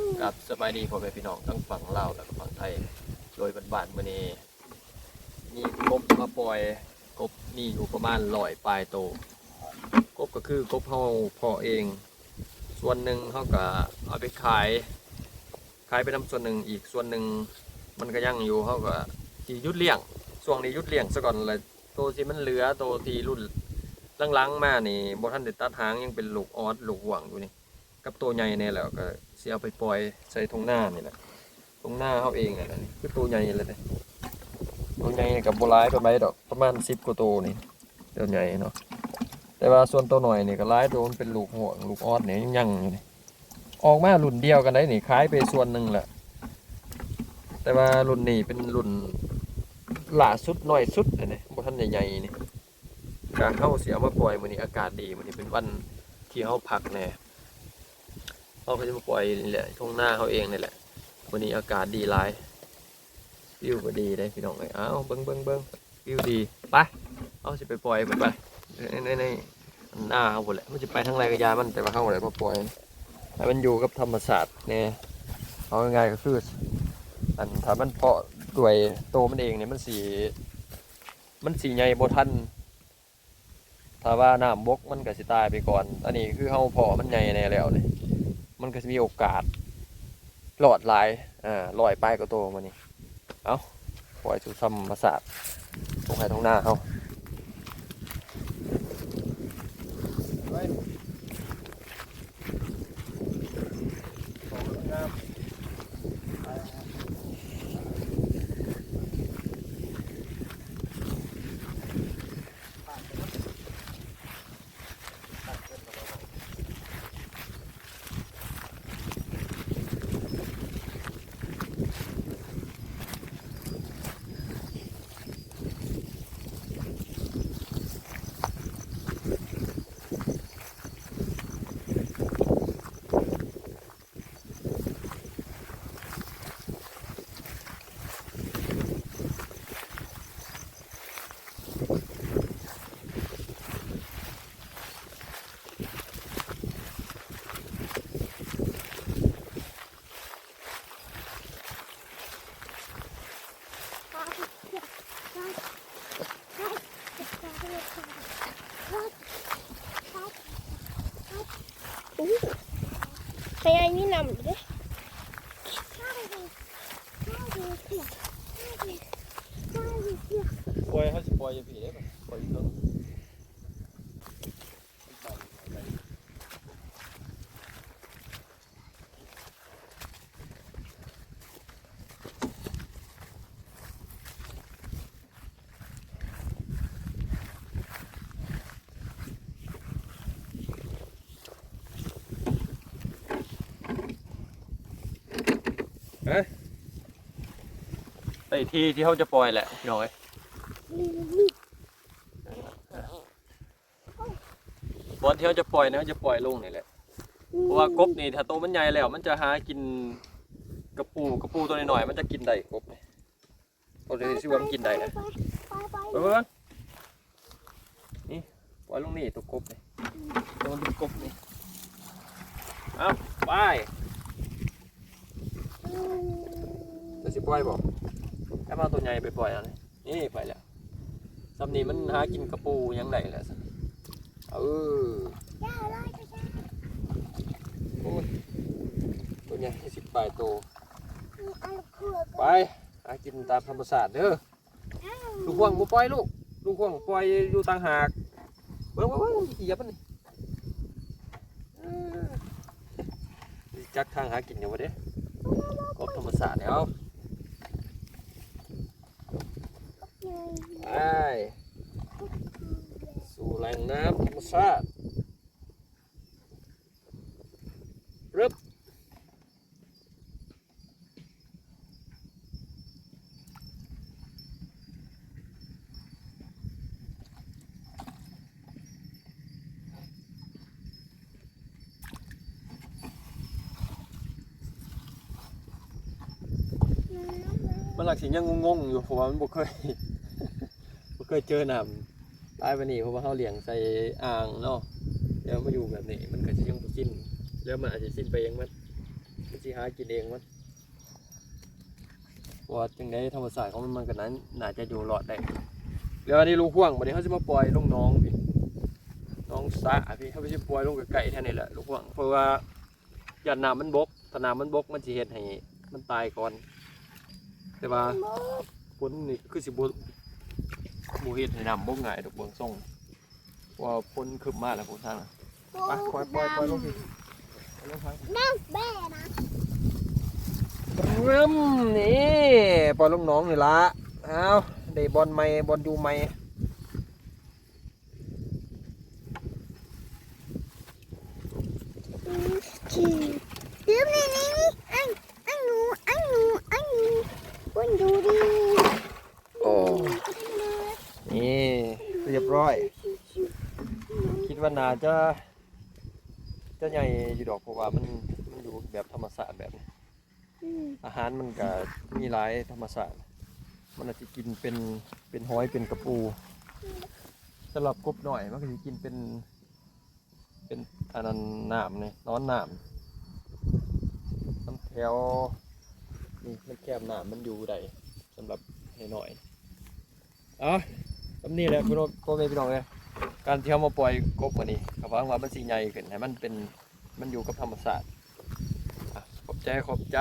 ครับ สบายดีพ่อแม่พี่น้องทั้งฝั่งลาวและก็ฝั่งไทย โดยบ้านๆ มื้อนี้มีกบมาปล่อย กบมีอยู่ประมาณร้อยปลายโต กบก็คือกบเฮาเพาะเอง ส่วนหนึ่งเฮาก็เอาไปขาย ขายไปนำส่วนหนึ่ง อีกส่วนหนึ่งมันก็ยังอยู่ เฮาก็สิหยุดเลี้ยง ช่วงนี้หยุดเลี้ยงซะก่อน แล้วโตที่มันเหลือ โตที่รุ่นหลังๆ มานี่บ่ทันได้ตัดหาง ยังเป็นลูกออส ลูกหว่างอยู่นี่ กับโตใหญ่แน่ แล้วก็สิเอาไปปล่อยใส่ทุ่งนานี่แหละ ทุ่งนาเฮาเองนั่นแหละ นี่คือโตใหญ่เลยเด้ โตใหญ่ก็บ่หลายปานใดดอก ประมาณสิบกว่าโตนี่ โตใหญ่เนาะ แต่ว่าส่วนโตน้อยนี่ก็หลายโต มันเป็นลูกหว่าง ลูกออสนี่ยังอยู่นี่ ออกมารุ่นเดียวกันได้นี่ ขายไปส่วนหนึ่งแหละ แต่ว่ารุ่นนี้เป็นรุ่นล่าสุด น้อยสุดนี่ บ่ทันได้ใหญ่นี่ กะเฮาสิเอามาปล่อยมื้อนี้ อากาศดี มื้อนี้เป็นวันที่เฮาพักแหน่ เฮาก็สิมาปล่อยนี่แหละ ทุ่งนาเฮาเองนี่แหละ มื้อนี้อากาศดีหลาย วิวก็ดีเด้พี่น้องเอ้ย เอ้า เบิ่งๆๆ วิวดี ไป เฮาสิไปปล่อยมันไป ใน ใน ในนาเฮาพู้นแหละ มันสิไปทางใดก็อย่ามัน แต่ว่าเฮาแหละมาปล่อย ให้มันอยู่กับธรรมชาติแหน่ เอาง่ายๆก็คือ อัน ถ้ามันเพาะด้วยโตมันเองนี่ มันสิ มันสิใหญ่บ่ทัน ถ้าว่าน้ำบกมันก็สิตายไปก่อน อันนี้คือเฮาเพาะมันใหญ่แน่แล้วนี่ มันก็สิมีโอกาสรอดหลาย อ่า ร้อยปลายกว่าโตมื้อนี้ เอ้า ปล่อยสู่ธรรมชาติ ทุ่งไร่ทุ่งนาเฮา โอ้ ไผໃຫຍ່ມີນ້ຳເດ້ ປ່ອຍ ເຮົາຊິປ່ອຍຢູ່ພີ້ເດ້ ປ່ອຍຢູ່ເທິງ. ຮະ ໄດ້ທີ່ທີ່ເຮົາຈະປ່ອຍແຫຼະ ພີ່ນ້ອງເອີຍ. ບ່ອນທີ່ເຮົາຈະປ່ອຍນີ້ ເຮົາຈະປ່ອຍລົງນີ້ແຫຼະ ເພາະວ່າກົບນີ້ ຖ້າໂຕມັນໃຫຍ່ແລ້ວ ມັນຈະຫາກິນກະປູ ກະປູໂຕນ້ອຍໆ ມັນຈະກິນໄດ້ ກົບນີ້ ໂຕນີ້ຊິວ່າມັນກິນໄດ້ນະ ໄປໆໆ ເບິ່ງໆ ນີ້ ປ່ອຍລົງນີ້ ໂຕກົບນີ້ ໂຕມັນເປັນກົບນີ້ ເອົາ ໄປ ຈະຊິປ່ອຍບໍ່? ແລ້ວມາເອົາໂຕໃຫຍ່ໄປປ່ອຍເອົານີ້. ນີ້ໄປແລ້ວ ຊ່ຳນີ້ມັນຫາກິນກະປູຫຍັງໄດ້ແລ້ວ ເອີ ໂອ້ຍ ໂຕໃຫຍ່ສິບປາຍໂຕ ໄປຫາກິນຕາມທຳມະຊາດເດີ. ລູກຫວ່າງບໍ່ປ່ອຍລູກ ລູກຫວ່າງປ່ອຍຢູ່ຕ່າງຫາກ ເບິ່ງໆໆ ມັນຢຽບມັນນີ້ ເອີ ຮູ້ຈັກທາງຫາກິນຢູ່ບໍ່ເດ້ ກົບທຳມະຊາດເດ້ ເອົາ ໄປ ສູ່ແຫຼ່ງນ້ຳທຳມະຊາດ ປຶບ. ມັນລະຊິຍັງງົງໆຢູ່ ເພາະວ່າມັນບໍ່ເຄີຍ ບໍ່ເຄີຍເຈີນ້ຳຫຼາຍປານນີ້ ເພາະວ່າເຮົາລ້ຽງໃສ່ອ່າງເນາະ ແລ້ວມາຢູ່ແບບນີ້ ມັນກະຊິຍັງບໍ່ຊິນ ແລ້ວມັນອາດຈະຊິນໄປເອງ ມັນ ມັນຊິ ຫາກິນເອງມັນ ເພາະວ່າຈັ່ງໃດທຳມະຊາດຂອງມັນ ມັນກໍໜ້າ ໜ້າຈະຢູ່ລອດໄດ້. ແລ້ວອັນນີ້ລູກຮ່ວງ ບັດນີ້ເຮົາຊິມາປ່ອຍລົງໜອງພີ້ ໜອງສະພີ້ ເຮົາຊິປ່ອຍລົງໃກ້ໆແຖວນີ້ແຫຼະລູກຮ່ວງ ເພາະວ່າຢ້ານນ້ຳມັນບົກ ຖ້ານ້ຳມັນບົກມັນຊິເຮັດໃຫ້ມັນຕາຍກ່ອນ ແຕ່ວ່າຝົນນີ້ຄືຊິບໍ່ ບໍ່ເຮັດໃຫ້ນ້ຳບົກງ່າຍດອກເບິ່ງຊົງ ເພາະວ່າຝົນຄຶ້ມມາແລ້ວພຸ້ນທາງ ໄປ ປ່ອຍ ປ່ອຍ ປ່ອຍລົງພີ້ ປ່ອຍລົງໄປ ນ້ຳແບນະ ເລີ່ມ ນີ້ ປ່ອຍລົງໜອງນີ້ລະ ອ້າວ ໄດ້ບ່ອນໃໝ່ ບ່ອນຢູ່ໃໝ່ ອືມ ຄື ຕື່ມນີ້ ນີ້ ນີ້ ອັນ ອັນໜູ ອັນໜູ ອັນໜູ ຄົນຢູ່ດີ ໂອ້ ນີ້ ຮຽບຮ້ອຍ ຄິດວ່າໜ້າຈະ ຈະໃຫຍ່ຢູ່ດອກ ເພາະວ່າມັນ ມັນຢູ່ແບບທຳມະຊາດແບບນີ້ ອືມ ອາຫານມັນກະມີຫຼາຍທຳມະຊາດ ມັນອາດຊິກິນເປັນ ເປັນຫອຍ ເປັນກະປູ ສຳລັບກົບນ້ອຍ ມັນກະຊິກິນເປັນ ເປັນອັນນັ້ນ ນ້ຳນີ້ ນອນນ້ຳ ນຳແຖວນີ້ ມັນແຄມນ້ຳ ມັນຢູ່ໄດ້ ສຳລັບໃຫ້ນ້ອຍ ເອົາ ສ່ຳນີ້ແຫຼະ ພີ່ນ້ອງ ພໍ່ແມ່ພີ່ນ້ອງເອີຍ ການທີ່ເຮົາມາປ່ອຍກົບມື້ນີ້ ກໍຫວັງວ່າມັນຊິໃຫຍ່ຂຶ້ນ ໃຫ້ມັນເປັນ ມັນຢູ່ກັບທຳມະຊາດ ອາ ຂອບໃຈ ຂອບໃຈ.